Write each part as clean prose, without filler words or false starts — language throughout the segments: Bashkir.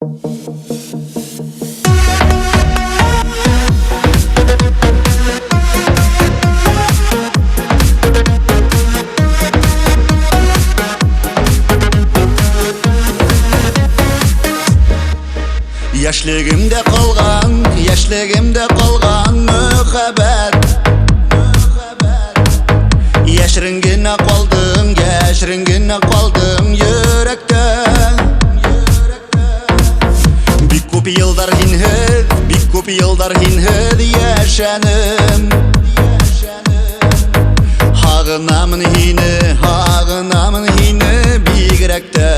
Йәшлегемдә ҡалған, йәшлегемдә ҡалған мөхәббәт. Йәшерен генә ҡалдың, йәшерен генә ҡалдың йөрәктә. Бик күп йылдар һинһеҙ, бик күп йылдар һинһеҙ йәшәнем. Һағынамын һине, һағынамын һине бигерәк тә.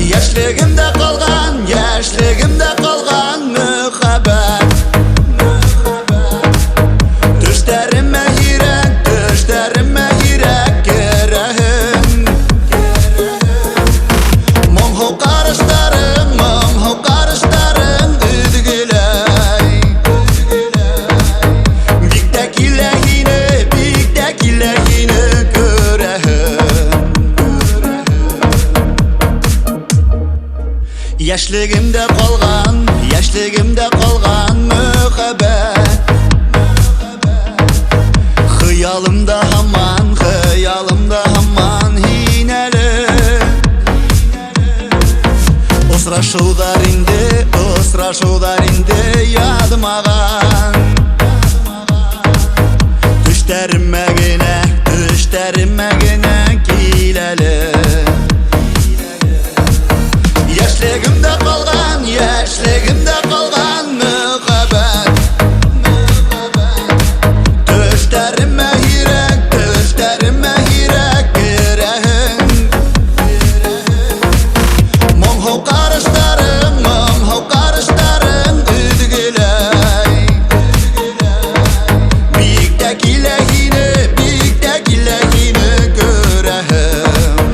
Йәшлегемдә ҡалған, йәшлегемдә ҡалған мөхәббәт. Төштәремә һирәк, төштәремә һирәк керәһең. Моңһоу ҡараштарың, моңһоу ҡараштарың өҙгөләй. Бик тә килә һине, бик тә килә һине күрәһем. Йәшлегемдә ҡалған, йәшлегемдә ҡалған мөхәббәт. Хыялымда һаман, хыялымда һаман һин әле. Осрашыуҙар инде, осрашыуҙар инде яҙмаған. Төштәремә генә, төштәремә генә кил әле. Йәшлегемдә ҡалған, йәшлегемдә ҡалған мөхәббәт. Төштәремә һирәк, төштәремә һирәк керәһең. Моңһоу ҡараштарың, моңһоу ҡараштарың өҙгөләй. Бик тә килә һине, бик тә килә һине күрәһем.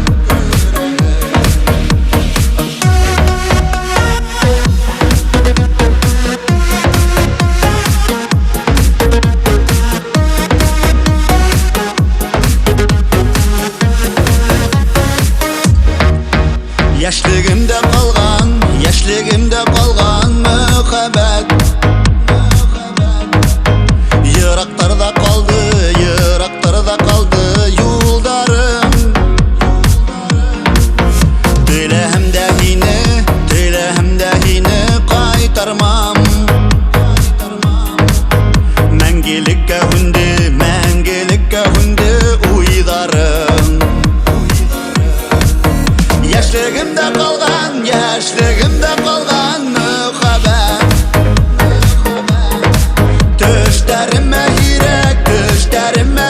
Йәшлегемдә ҡалған, йәшлегемдә ҡалған мөхәббәт. Йыраҡтарҙа ҡалды, йыраҡтарҙа ҡалды юлдарым. Теләһәм дә һине, теләһәм дә һине ҡайтармам. Мәңгелеккә һүнде, мәңгелеккә һүнде уйҙарым. Йәшлегемдә ҡалған, йәшлегемдә ҡалған мөхәббәт. Төштәремә һирәк, төштәремә